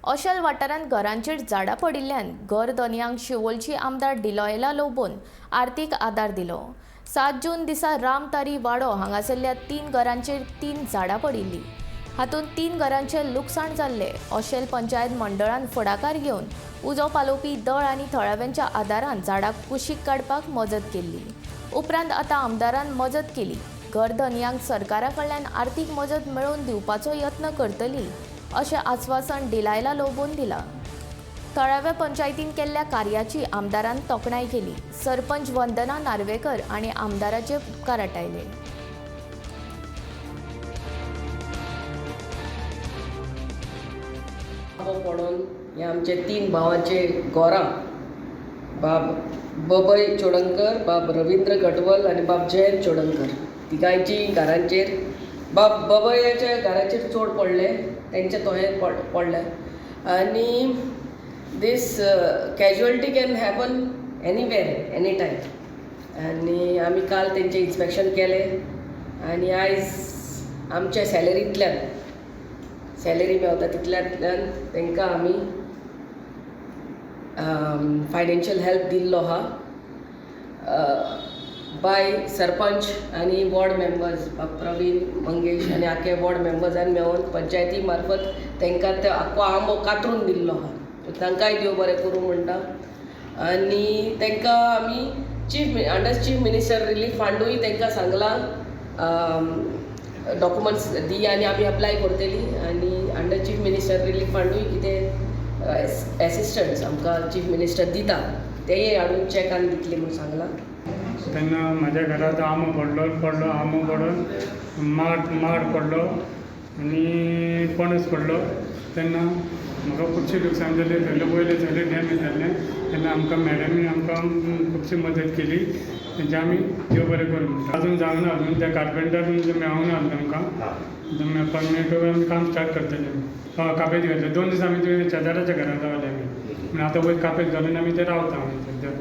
ओशेल वाठारांत घरांचेर झाडां पडिल्ल्यान घर धनयांक शिवोलची आमदार डिलॉयला लोबोन आर्थीक आदार दिलो. 7 जून दिसा रामतारी वाडो हांगासरल्या 3 घरांचेर 3 झाडां पडिल्ली. हातूंत 3 घरांचें लुकसाण जाल्लें. ओशेल पंचायत मंडळान फुडाकार घेवन उजो पालोवपी दळ आनी थळाव्यांच्या आदारान झाडां कुशीक काडपाक मजत केल्ली. उपरांत आतां आमदारान मजत केली. घर धनयांक सरकारा कडल्यान आर्थीक मजत मेळोवन दिवपाचो यत्न करतली अशें आस्वासन डिलायला लोबोन दिलां. थळाव्या पंचायतीन केल्ल्या कार्याची आमदारान तोखणाय केली. सरपंच वंदना नार्वेकर आनी आमदाराचे उपकार आटायले. पडून हे आमचे 3 भावांचे घरां, बाब बबय चोडणकर, बाब रविंद्र गटवल आनी बाब जयंत चोडणकर, तिगांयची घरांचेर, बाब बबयाच्या घराचेर चड पडले, तेंचे तोहे पडले. आनी this casualty can happen anywhere any time. आनी आमी काल तेंचें इन्स्पेक्शन केलें आनी आयज आमच्या सॅलरींतल्यान, सॅलरी मेवता तितल्यांतल्यान तांकां आमी फायनान्शियल हेल्प दिल्लो आहा बाय सरपंच आनी वॉर्ड मेंबर्स बाब प्रवीण मंगेश आनी आख्खे वॉर्ड मेंबर्सान मेळोन पंचायती मार्फत तांकां ते आख्खो आंबो कातरून दिल्लो आहा. तांकांय देव बरें करूं म्हणटा. आनी तांकां आमी under chief minister relief फंडूय तांकां सांगलां, डॉक्युमेंट्स दी आनी आमी अप्लाय करतली. आनी अंडर चीफ मिनिस्टर रिलीफ फंडूय कितें एसिस्टन्स आमकां चीफ मिनिस्टर दिता तेय हाडून चॅकान दितली म्हूण सांगलां. तेन्ना म्हाज्या घरांत आंबो पडलो, आंबो पडून माड पडलो आनी पणस पडलो. तेन्ना म्हाका खुबशें लुकसाण जालें. थंयले वयले सगळें डॅमेज जाल्लें. तेन्ना आमकां मॅडमीन आमकां खुबशी मदत केली. तेंचे आमी देव बरें करूं म्हणटा. अजून जावना, अजून त्या कार्पेंटर मेळोना अजून आमकां मेळपाक मेळटकच आमी काम स्टार्ट करतले. हय, कापेत घातलें. 2 दीस आमी ते शेजाऱ्याच्या घरांत रावले आमी. पूण आतां वयर कापेत घालून आमी ते रावता आमी सद्या.